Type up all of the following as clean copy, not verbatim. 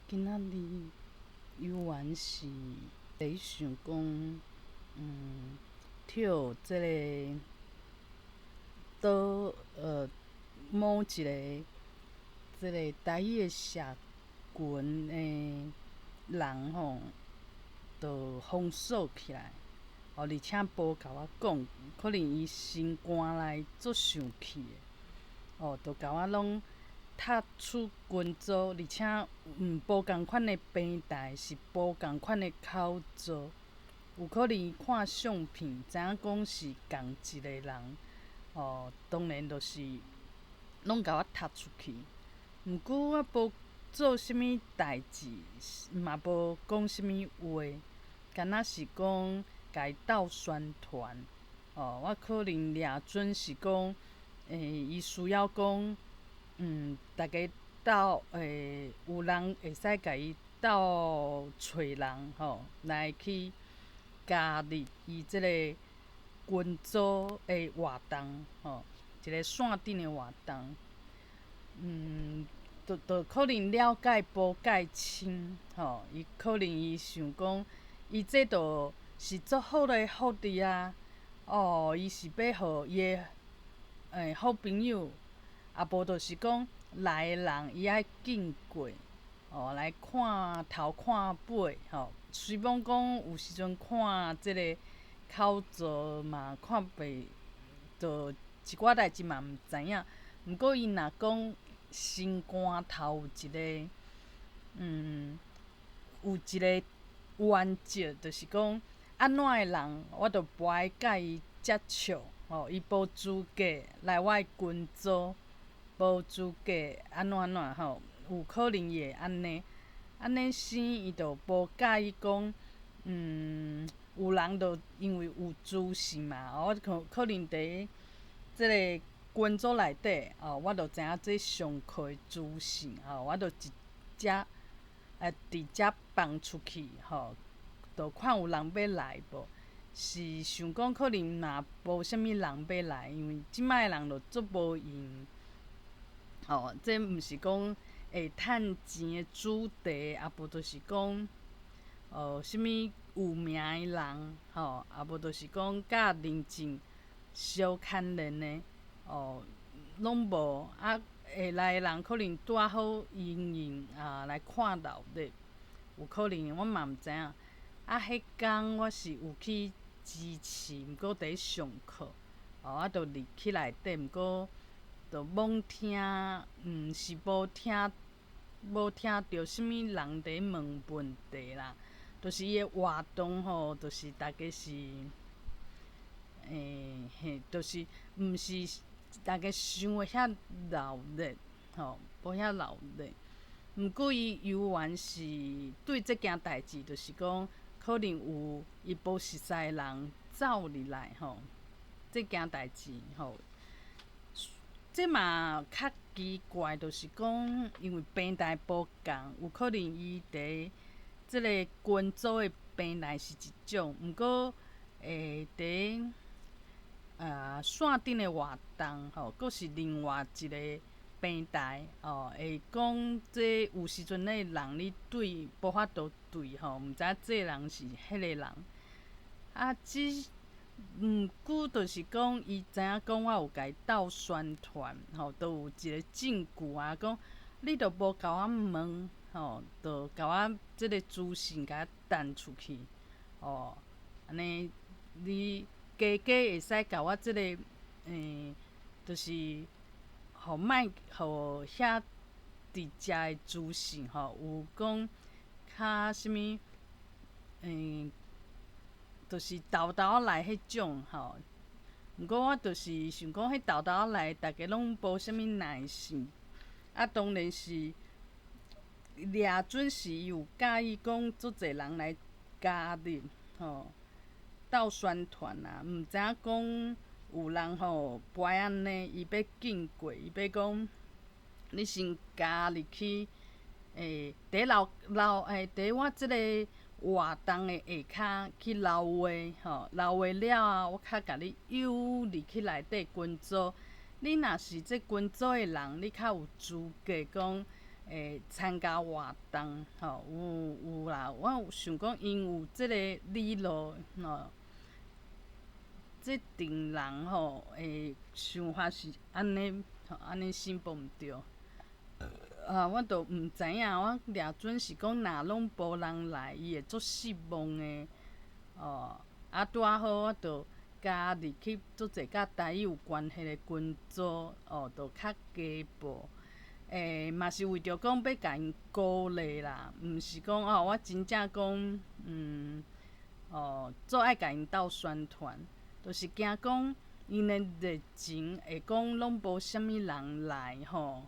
今仔日猶原是咧想講，跳這个倒某一个這个台語的社群的人吼，就封鎖起來，哦，而且無共我講，可能伊心肝內足生氣的，哦，就共我攏踢出群組，而且無仝款的平台是無仝款的口座，有可能伊看相片，知影講是仝一个人，哦，當然就是攏共我踢出去。毋過我無做啥物代誌，嘛無講啥物話，敢若是講共伊鬥宣傳，哦，我可能掠準是講，伊需要講，逐家鬥，有人會使共伊鬥揣人吼，來去加入伊這个群組的活動，吼，一个線頂的活動，就可能了解無蓋深，吼，伊可能伊想講，伊這就是足好的福利啊，哦，伊是欲予伊的好朋友，啊無就是講來的人伊愛經過，哦，來看頭看尾，吼，雖罔講有時陣看這个口座嘛看袂，就一寡代誌嘛毋知影，毋過伊若講心肝頭有一个，有一个原則，就是講按怎的人，我就無愛佮伊接觸，吼，伊無資格來我的群組，無資格按怎按怎吼，有可能伊會按呢，按呢生伊就無佮意講，有人就因為有資訊嘛，我可可能佇這个群組內底，哦，我就知影這上課的資訊，吼，我就直接直接放出去，吼，就看有人欲來無。是想講可能嘛無啥物人欲來，因為這擺的人就足無閒。吼，這毋是講會趁錢的主題，啊無就是講，啥物有名的人，吼，啊無就是講佮寧靜相牽連的，哦，攏無。啊，會來的人可能拄仔好因應啊來看鬧熱，有可能我嘛毋知影。啊，彼工我是有去支持，毋過佇咧上課，哦，啊，就入去內底，毋過就罔聽，毋是無聽，無聽著啥物人佇咧問問題啦。就是伊的活動吼，就是逐家是，嘿，就是毋是逐家想的遐鬧熱，吼，無遐鬧熱。毋過伊猶原是對這件代誌，就是講可能有伊無熟似的人走入來吼，這件代誌吼，這嘛較奇怪，就是講因為平台無仝，有可能伊佇這个群組的平台是一種，毋過佇線頂的活動吼，閣是另外一个平台哦，會講這有時陣那人你對無法度對吼，毋知影這人是彼个人。啊，只毋過就是講，伊知影講我有共伊鬥宣傳吼，都有一个證據啊，講你都無共我問吼，就共我這个資訊共我彈出去，哦，按呢你加加會使共我這个，就是。予莫予遐直接的資訊吼，有講較啥物，就是沓沓仔來彼種吼。毋過我就是想講，彼沓沓仔來，逐家攏無啥物耐性。啊，當然是掠準是伊有佮意講足濟人來加入吼，鬥宣傳啊，毋知影講。有人吼無愛按呢，伊欲經過，伊欲講，你先加入去，佇樓樓佇我這个活動的下跤去留話吼，留話了後，我較共你誘入去內底群組。你若是這群組的人，你較有資格講，會參加活動，吼，有有啦。我有想講，𪜶有這个理路，吼，這陣人吼會想法是按呢，吼，按呢信無毋對。啊，我都毋知影，我掠準是講，若攏無人來，伊會足失望的。哦，啊，拄仔好，我就加入去足濟佮台語有關係的群組，哦，就較加報。欸，嘛是為著講欲共𪜶鼓勵啦，毋是講哦，我真正講，哦，足愛共𪜶鬥宣傳，就是驚講𪜶的熱情會講攏無啥物人來吼，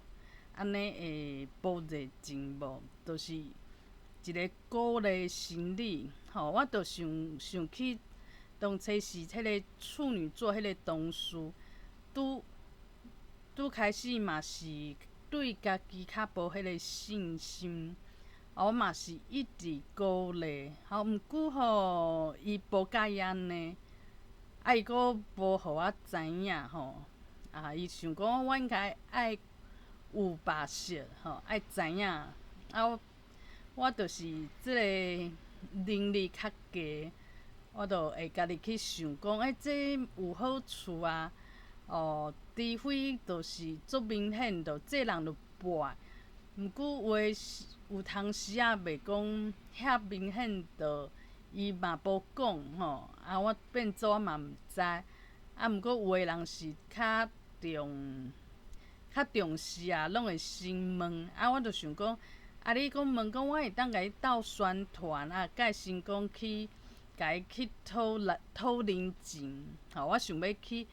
按呢會無熱情無，就是一个鼓勵心理，吼，我就想想起當初是彼个處女座彼个同事，拄拄開始嘛是對家己較無彼个信心，我嘛是一直鼓勵，吼，毋過吼，伊無佮意按呢，啊，伊閣無予我知影吼，啊，伊想講我應該愛有把握吼，愛知影，啊，我我就是這个能力較低，我就會家己去想講，欸，這有好處啊，哦，除非就是足明顯，就這人就跋。毋過有的時有當時仔袂講遐明顯，就伊嘛無講吼，啊，我變做我嘛毋知。啊，毋過有的人是較重較重視啊，攏會先問。啊，我就想講，啊，你講問講，我會當共你鬥宣傳啊，蓋先講去共伊去討來討人情，吼，我想欲去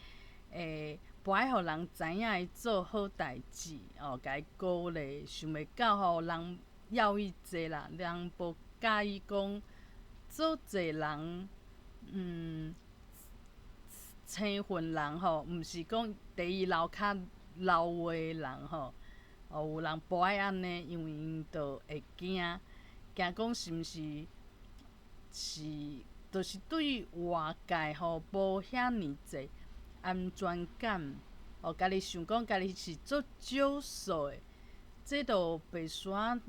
欸，無愛予人知影伊做好代誌，哦，共伊鼓勵，想袂到吼人要伊濟啦，人無佮意講，做濟人，生份人吼，毋是講佇伊樓跤留話的人吼，哦，有人無愛按呢，因為𪜶就會驚，驚講是毋是是，就是對外界吼無遐爾濟安全感，哦，家己想講家己是足少數的，這就白煞，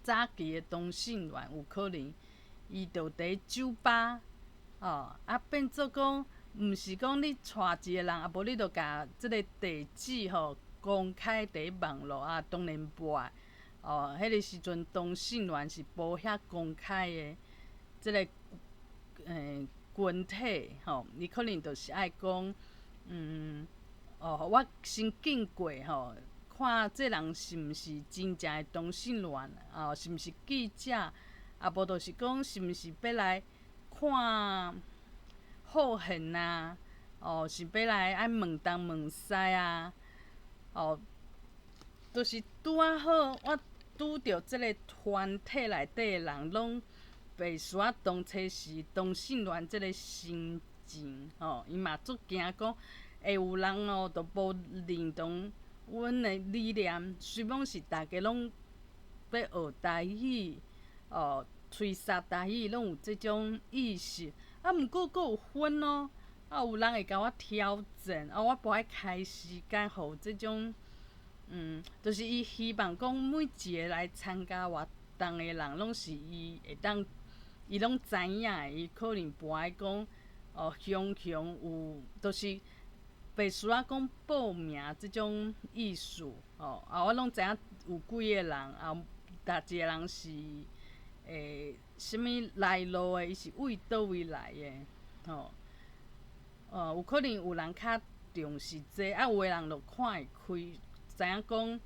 早期的同性戀有可能，伊就佇酒吧，哦，啊變做講，毋是講你帶一個人，啊無你就共這个地址吼公開佇網路啊，當然無愛，哦，彼个時陣同性戀是無遐公開的，這个，群體吼，伊可能就是愛講，哦，我先經過吼，看這人是毋是真正的同性戀，哦，是毋是記者，啊無就是講是毋是欲來看好現啊，哦，是欲來愛問東問西啊，哦，就是拄仔好，我拄著這个團體內底的人攏袂輸啊，當初是同性戀這个心情，吼，伊嘛足驚講會有人哦，都無認同阮的理念，雖罔是逐家攏欲學台語，哦，吹捒台語，攏有這種意識。啊，毋過閣有分哦，啊，有人會共我挑戰，啊，我無愛開時間予這種，就是伊希望講每一个來參加活動的人，攏是伊會當。伊攏知影，伊可能無愛講哦，雄雄有，就是袂需要講報名這種意思哦。啊，我攏知影有幾个人，啊，逐一个人是欸，啥物來路的，伊是為佗位來的，吼。哦，有可能有人較重視這個，啊，有的人就看會開，知影講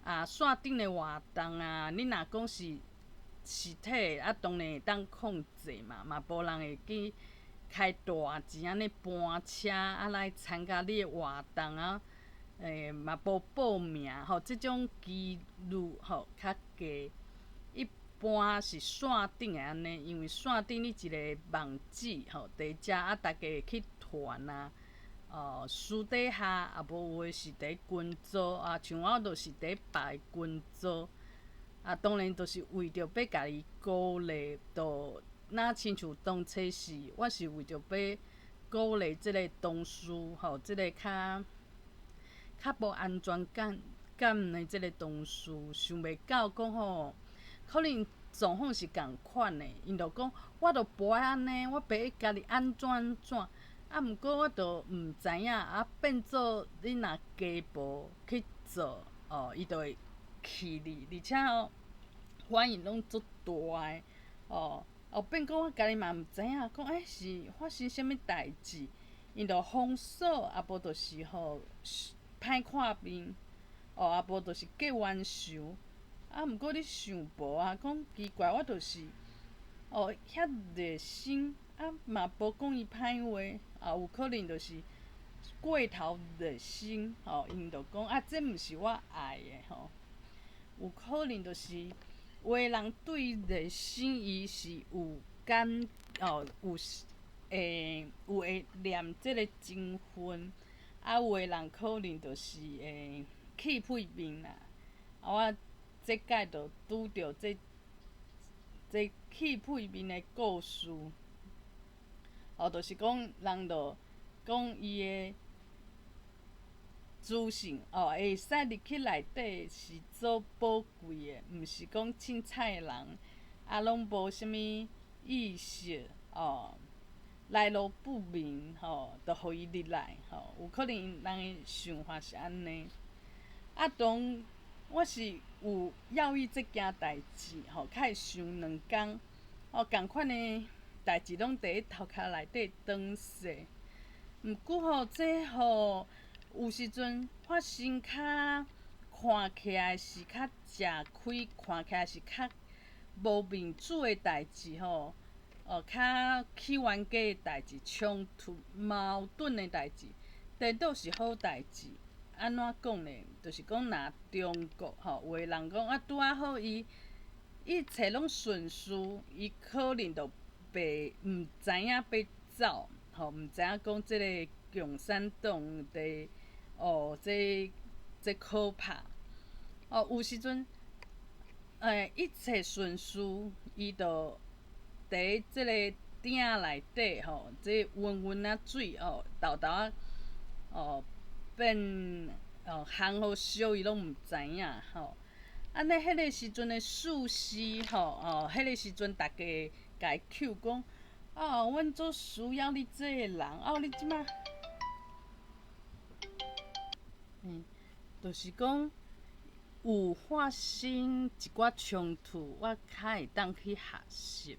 啊，線頂的活動啊，你若講是實體，啊，當然會當控制嘛，嘛無人會去開大錢按呢搬車啊來參加你的活動啊，欸，嘛無報名吼，這種幾率吼較低。一般是線頂的按呢，因為線頂你一个網址吼，佇遮啊，逐家會去傳啊，哦，私底下啊無有的是佇群組啊，像我就是佇別个群組。啊，當然就是為著欲共伊鼓勵，就若親像當初是，我是為著欲鼓勵這个同事吼，這个較較無安全感感的這个同事想袂到講吼，可能狀況是仝款的，𪜶就講我就無愛按呢，我欲家己按怎按怎，啊，毋過我就毋知影，啊，變做你若加無去做，哦，伊就會氣你，而且吼反應攏足大的，哦，哦，變講我家己嘛毋知影，講欸是發生啥物代誌，𪜶就封鎖，啊無就是吼歹看面，哦，啊無就是結冤仇，啊，毋過你想無啊？講奇怪，我就是哦遐熱心，啊嘛無講伊歹話，啊有可能就是過頭熱心，吼，𪜶就講啊，這毋是我愛的吼，有可能就是有的人對熱心伊是有感哦，有會有會念這个情分，啊有的人可能就是會氣屁面啦，啊我這擺就拄著這這氣屁面的故事，哦，就是講人就講伊的資訊哦，會使入去內底是做寶貴的，毋是講凊彩的人，啊，攏無啥物意識哦，來路不明吼，就予伊入來吼，有可能人的想法是按呢。啊，當我是有猶豫這件代誌吼，較會想兩工，哦，仝款的代誌攏佇咧頭殼內底轉踅。毋過吼，這吼有時陣發生較看起來是較食虧，看起來是較無面子的代誌吼，哦，較起冤家的代誌、衝突矛盾的代誌，顛倒是好代誌。按怎講呢？就是講若中國吼，有的人講啊，拄仔好伊一切攏順遂，伊可能就袂毋知影欲走，吼，毋知影講這个共產黨的哦，這這可怕。哦，有時陣，一切順遂，伊就佇這个鼎內底吼，這溫溫仔水哦，沓沓仔哦。變哦，烘予燒伊攏毋知影吼。按呢，彼个時陣的事實吼哦，彼个時陣逐家共伊抾講，啊，阮足需要你這个人，啊，你這馬，就是講有發生一寡衝突，我較會當去學習，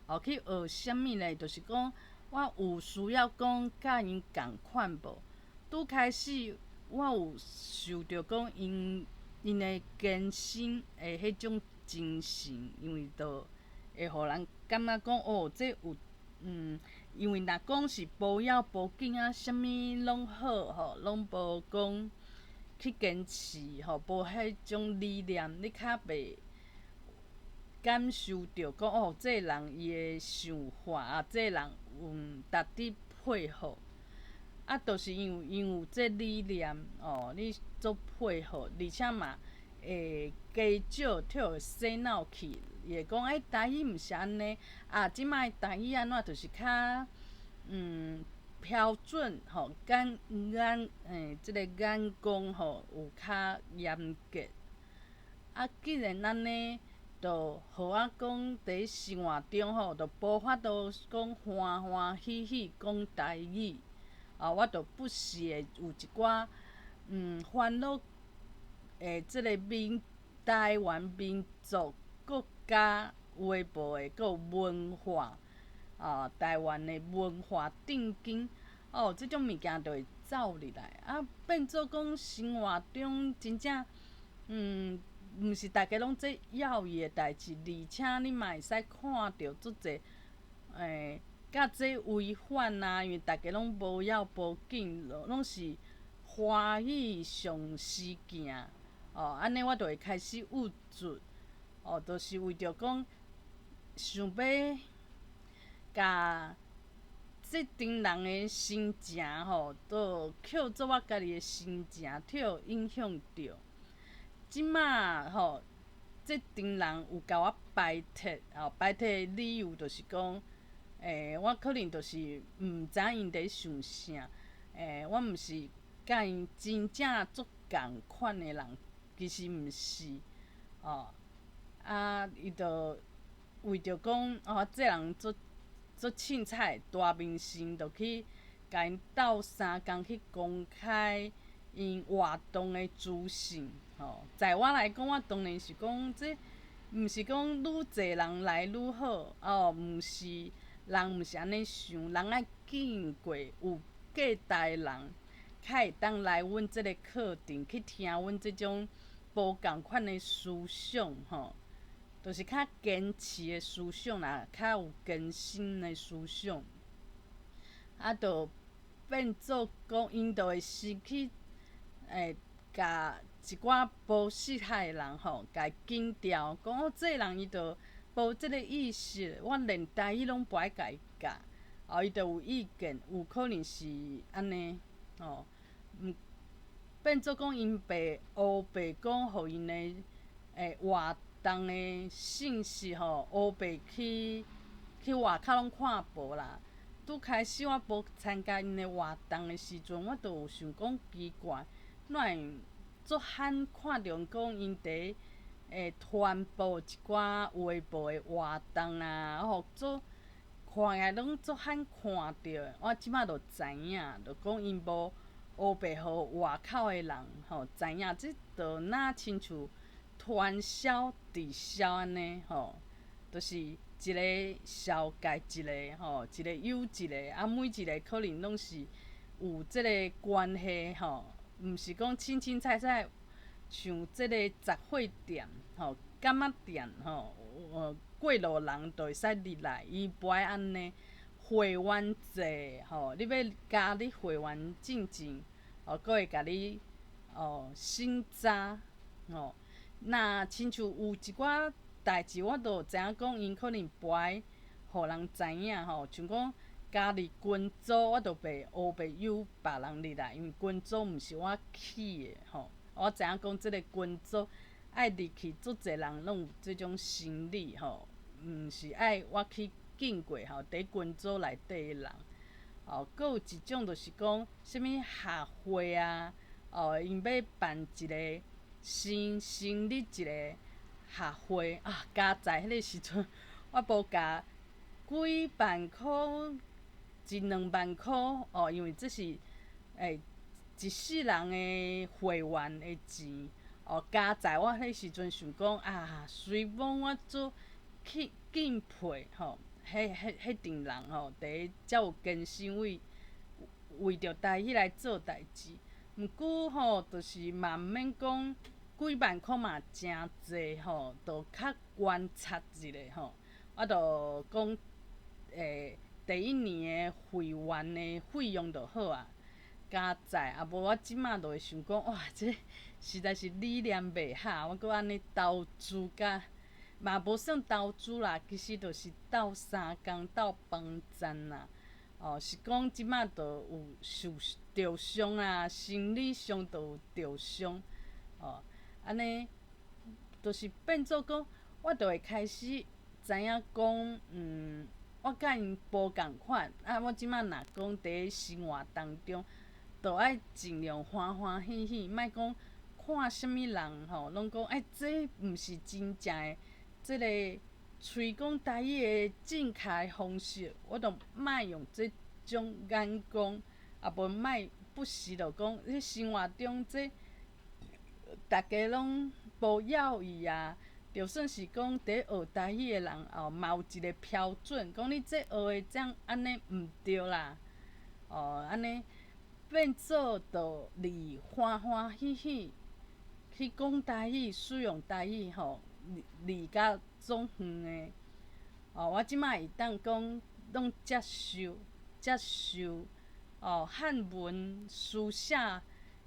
哦，去學啥物咧？就是講我有需要講佮𪜶仝款無？拄開始，我有受著講𪜶𪜶的堅心的彼種精神，因為就會予人感覺講哦，這有因為若講是無要無緊啊，啥物攏好吼，攏無講去堅持吼，無彼種理念，你較袂感受著講哦，這个人伊的想法啊，這个人值得佩服。啊，就是因為𪜶有這理念哦，你足佩服，而且嘛會加少予予洗腦去，伊會講欸，台語毋是按呢，啊，這擺台語按怎就是較標準吼，眼眼欸，這个眼光吼有較嚴格。啊，既然按呢，就予我講佇生活中吼，就無法度講歡歡喜喜講台語。啊，我就不時會有一寡煩惱，這个民台灣民族國家有的無的，閣有文化，啊，台灣的文化正經，哦，這種物件就會走入來，啊，變做講生活中真正，毋是逐家攏做要意的代誌，而且你嘛會使看著足濟，佮這違反啊，因為逐家攏無要無緊，攏是歡喜上時行，哦，按呢我就會開始鬱卒，哦，就是為著講想欲共這陣人的心情吼，都扣做我家己的心情，予影響著。這馬吼，這陣人有共我排斥，哦，排斥的理由就是講，我可能就是毋知𪜶佇想啥，我毋是佮𪜶真正足仝款的人其實毋是，哦，啊，伊就為著講，哦，這人足足凊彩大明星，就去共𪜶鬥相共去公開𪜶活動的資訊，吼。在我來講，我當然是講，這毋是講愈濟人來愈好，哦，毋是，人毋是按呢想，人愛經過有價值的人，較會當來阮這個課程去聽阮這種無仝款的思想，吼，就是較堅持的思想啦，較有更新的思想，啊，就變做講，𪜶就會先去共一寡無適合的人吼，共伊剪掉，講哦，這個人伊就無這個意識，我連台語攏無愛共伊教，哦，伊就有意見，有可能是按呢，吼，變做講𪜶白烏白講，予𪜶的活動的信息吼，烏白去去外口攏看無啦。拄開始我無參加𪜶的活動的時陣，我就有想講奇怪，哪會足罕看著講𪜶佇傳播一寡有的無的活動啊，吼，足看起來攏足罕看著。我這擺就知影，就講𪜶無烏白予外口的人吼知影，這就若親像傳銷直銷按呢吼，就是一个紹介一个吼，一個誘一個，啊，每一個可能攏是有這个關係吼，毋是講凊凊彩彩，像這个雜貨店吼、柑仔店吼，過路人就會使入來，伊無愛按呢，會員制吼，你欲加入會員進前，哦，閣會共你哦審查吼。若親像有一寡代誌，我就知影講，𪜶可能無愛予人知影吼，像講加入群組，我就袂烏白誘別人入來，因為群組毋是我起的吼。我知影講，這个群組愛入去，足濟人攏有這種心理吼，毋是愛我去經過吼，佇群組內底的人。哦，閣有一種就是講，啥物學會啊，哦，𪜶欲辦一个新成立一个學會啊，加在彼个時陣，我無共幾萬箍，一兩萬箍哦，因為這是一世人的會員的錢哦，加在我彼時陣想講啊，雖罔我做去敬佩吼，彼陣人吼，佇遮有堅心為為著台語來做代誌，毋過吼，就是嘛毋免講幾萬箍嘛誠濟吼，就較觀察一下吼。我就講第一年的會員的費用就好啊，加載啊無我這馬就會想講哇，這實在是理念袂合，我閣按呢投資甲。嘛無算投資啦，其實就是鬥相共、鬥幫贊啦。哦，是講這馬就有受著傷啊，心理上就有著傷。哦，按呢，就是變做講，我就會開始知影講，我佮𪜶無仝款。啊，我這馬若講佇生活當中，就愛盡量歡歡喜喜，莫講看啥物人吼，攏講欸，這毋是真正的。這个喙講台語的正確的方式，我就莫用這種眼光，啊無莫不時就講，你生活中這逐家攏無要伊啊，就算是講佇學台語的人哦，嘛有一個標準，講你這學的這樣按呢毋對啦，哦，按呢變做就離歡歡喜喜去講台語、使用台語吼。離甲總遠的，哦，我這馬會當講，攏接受接受，哦，漢文書寫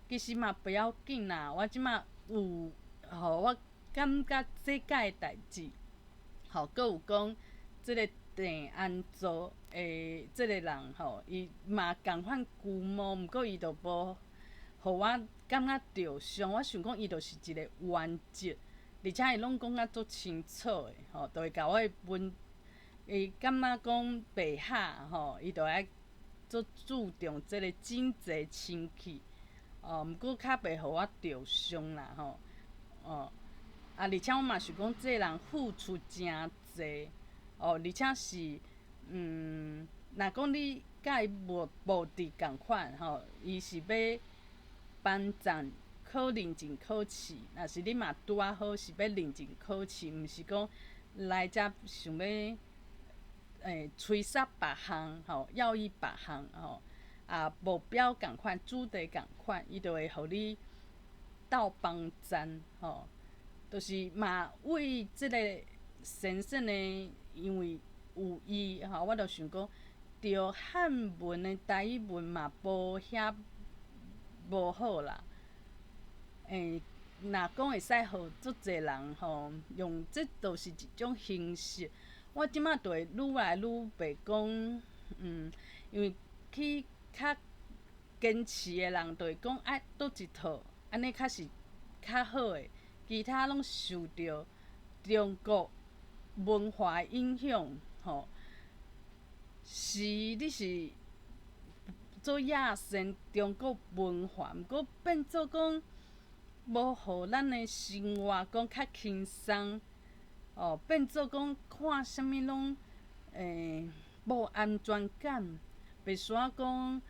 其實嘛不要緊啦。我這馬有，予我感覺這屆的代誌，吼，閣有講這个鄭安祖的這个人吼，伊嘛仝款龜毛，毋過伊就無予我感覺著傷。我想講伊就是一个原則。而且伊攏講甲足清楚的，吼，就會共我問，伊感覺講袂合吼，伊就愛足注重這个整齊清氣，哦，毋過較袂予我著傷啦吼。啊，而且我嘛想講，這个人付出誠濟，哦，而且是，若講你佮伊目目的仝款吼，伊是欲幫贊考認證考試，若是你嘛拄仔好是欲認證考試，毋是講來遮想欲吹捒別項吼，要伊別項吼，啊目標仝款，主題仝款，伊就會予你鬥幫贊吼。就是嘛，為這個先生的，因為有伊吼，我就想講，著漢文的台語文嘛無遐無好啦。若講會使予足濟人吼用，這都是一種形式。我這馬就會愈來愈袂講，因為去較堅持的人就會講愛佗一套，按呢較是較好的。其他攏受著中國文化影響，吼，是你是做野生中國文化，毋過變做講無予咱的生活講較輕鬆，哦，變做講看啥物攏無安全感，別說講。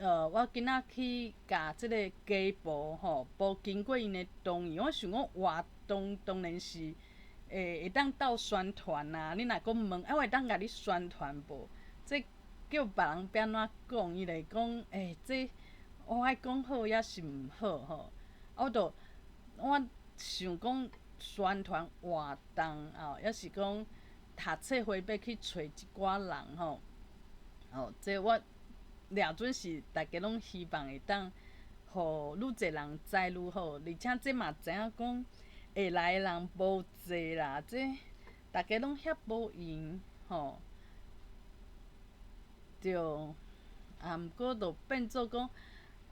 我今仔去共這个家婆吼，無經過𪜶的同意，我想講活動當然是會當鬥宣傳啊。你若閣問，啊，我會當共你宣傳無？這叫別人欲按怎講？伊就會講，這我愛講好抑是毋好吼？我就我想講宣傳活動啊，抑是講讀冊會欲去揣一寡人吼？哦，這我。掠準是大家攏希望會當，予愈濟人知愈好，而且這嘛知影講會來的人無濟啦，這大家攏遐無閒吼。對，啊，毋過就變做講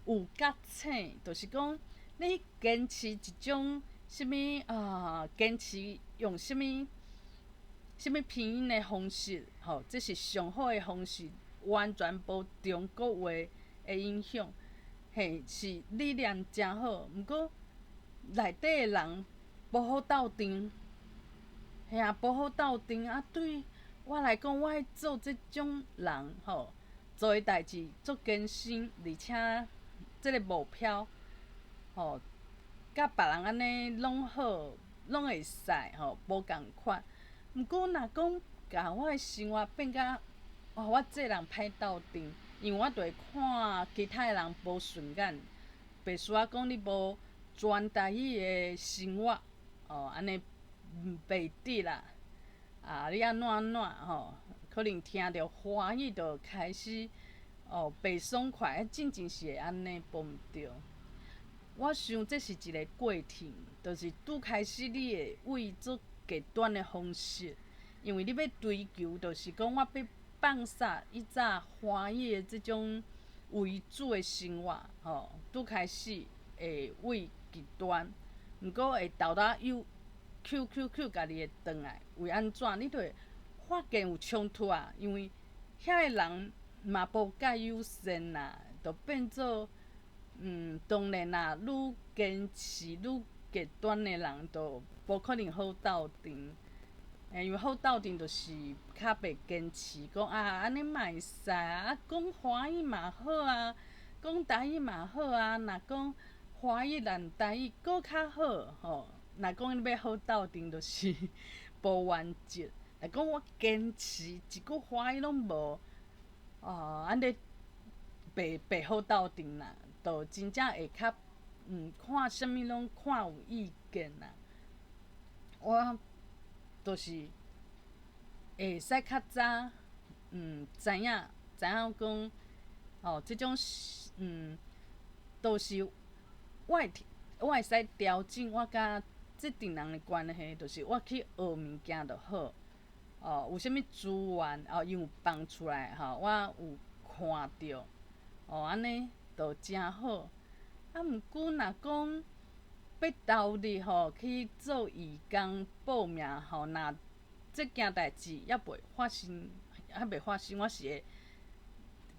有覺醒，就是講你堅持一種啥物啊，堅持用啥物啥物拼音的方式，吼，這是上好的方式。完全無中國話的影響，嘿，是理念誠好，毋過內底的人無好鬥陣，嘿啊，無好鬥陣啊！對我來講，我愛做這種人吼，做的代誌足艱辛，而且這个目標吼，佮別人按呢攏好，攏會使吼，無仝款。毋過若講共我的生活變甲，哦，我這人歹鬥陣，因為我就會看其他的人無順眼，別說講你無全台語的生活，哦，按呢袂得啦。啊，你按怎按怎吼，可能聽著華語就開始哦袂爽快，真正是會按呢，無毋對。我想這是一个過程，就是拄開始你會為做極端的方式，因為你欲追求，就是講我欲放捨以早華語的這種為主的生活，吼，拄開始會為極端，毋過會沓沓又 Q Q Q 家己會轉來，為按怎？你就會發現有衝突啊，因為遐个人嘛無介友善啦，就變做當然啦，愈堅持愈極端的人，就無可能好鬥陣。因為好鬥陣就是較袂堅持，講啊按呢嘛會使啊，講華語嘛好啊，講台語嘛好啊，若講華語連台語閣較好吼。若講你欲好鬥陣，就是無原則。若講我堅持一句華語攏無，哦，按呢袂袂好鬥陣啦，就真正會較看啥物攏看有意見啦。我就是會使較早，知影知影講，哦，這種都是我會使調整我佮這陣人的關係，就是我去學物件就好。哦，有啥物資源，哦，伊有放出來吼，我有看著，哦，按呢就誠好。啊，毋過若講欲投入吼去做義工報名吼，若這件代誌猶未發生，猶未發生，我是會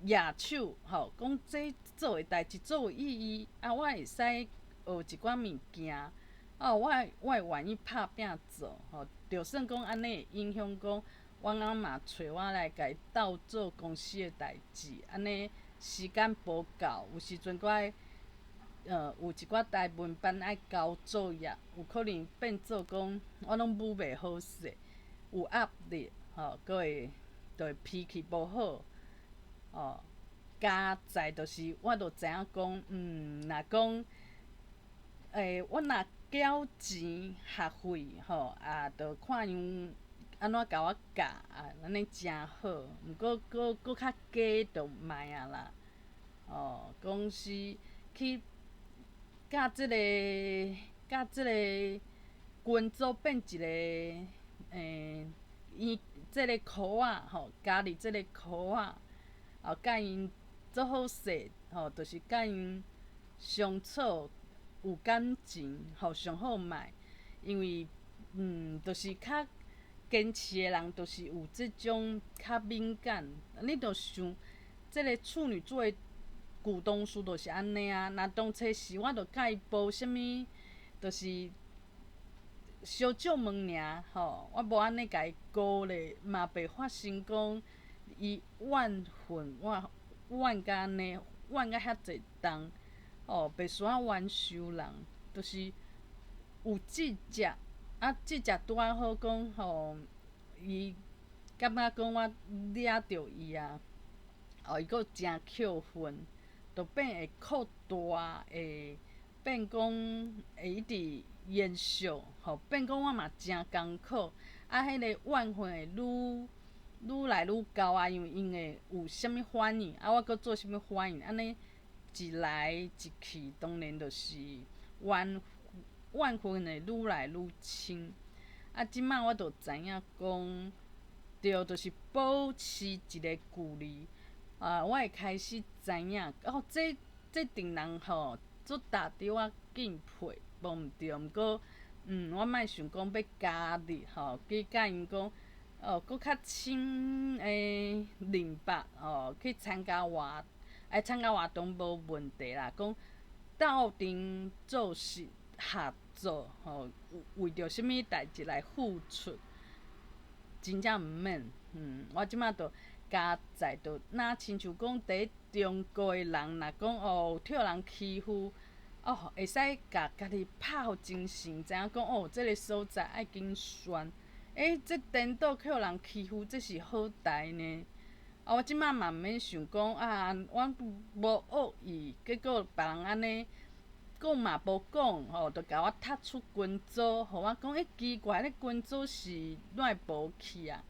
舉手吼，講這做的代誌足有意義，啊，我會使學一寡物件。哦，我會願意拍拚做，吼，就算講按呢會影響講，阮翁嘛揣我來共伊鬥做公司的代誌，按呢時間無夠，有時陣閣愛，有一寡台文班愛交作業，有可能變做講我攏舞袂好勢，有壓力，吼，閣會就會脾氣無好，哦，加在就是我就知影講，若講，我若繳錢學費，吼，啊，就看𪜶按怎共我教啊，按呢誠好。毋過閣閣較加就莫啊啦，哦，公司去佮這個群組變一個，伊這個箍仔吼，加入這個箍仔，哦，佮𪜶做好勢，吼，就是佮𪜶相處有感情，吼，上好莫，因為，就是較堅持的人，就是有這種較敏感。你著想，這個處女座的舊同事就是按呢啊。若當初時我著佮伊無啥物，就是相借問爾吼，我無按呢共伊孤咧，嘛袂發生講伊怨恨我，怨甲按呢，怨甲遐濟冬，哦，袂輸啊冤仇人，就是有這隻。啊，這隻拄仔好講吼，伊感覺講我掠著伊啊，哦，伊閣誠抾恨，就變會擴大，會變講會一直延續，吼，變講我嘛誠艱苦，啊，彼個怨恨會愈愈來愈高啊，因為𪜶會有啥物反應，啊，我閣做啥物反應，按呢一來一去，當然就是怨恨會愈來愈深。啊，這擺我就知影講，對，就是保持一個距離。啊，我會開始知影，哦，這陣人吼，足值得我敬佩，無毋對。毋過，我莫想講欲加入吼，去佮𪜶講，哦，閣較深的明白吼，去參加活，愛參加活動無問題啦。講鬥陣做事合作吼，為著啥物代誌來付出，真正毋免。我這擺就加載，就若親像講佇中國的人，若講哦，予人欺負，哦，會使共家己拍予精神，知影講哦，這个所在愛緊選。這顛倒予人欺負，這是好代呢。啊，我這擺嘛毋免想講啊，我無惡意，結果別人按呢講嘛無講，吼，就共我踢出群組，予我講，奇怪，這群組是哪會無去啊？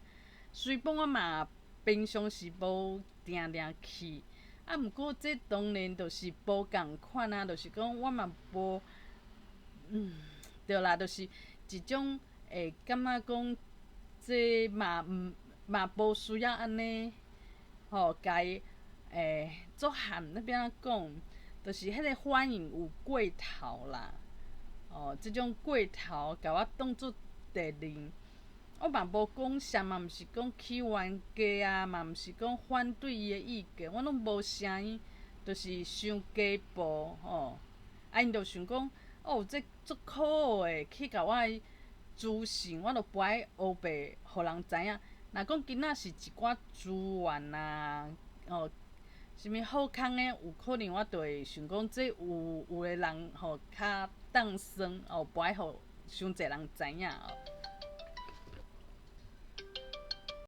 雖講我嘛平常時無定定去，啊，毋過這當然就是無仝款啊，就是講我嘛無，對啦，就是一種會感覺講，這嘛毋嘛無需要按呢，吼，共伊做喊那邊講，就是彼个反應有過頭啦，哦，這種過頭，共我當做敵人，我嘛無講啥，嘛毋是講起冤家啊，嘛毋是講反對伊的意見，我攏無聲音，就是傷雞婆吼，啊，𪜶就想講，哦，這足可惡的，去共我的資訊，我都無愛烏白，予人知影。若講今仔是一寡資源啊，哦，啥物好康的，有可能我就會想講，這有的人吼較當算哦，無愛予傷濟人知影哦。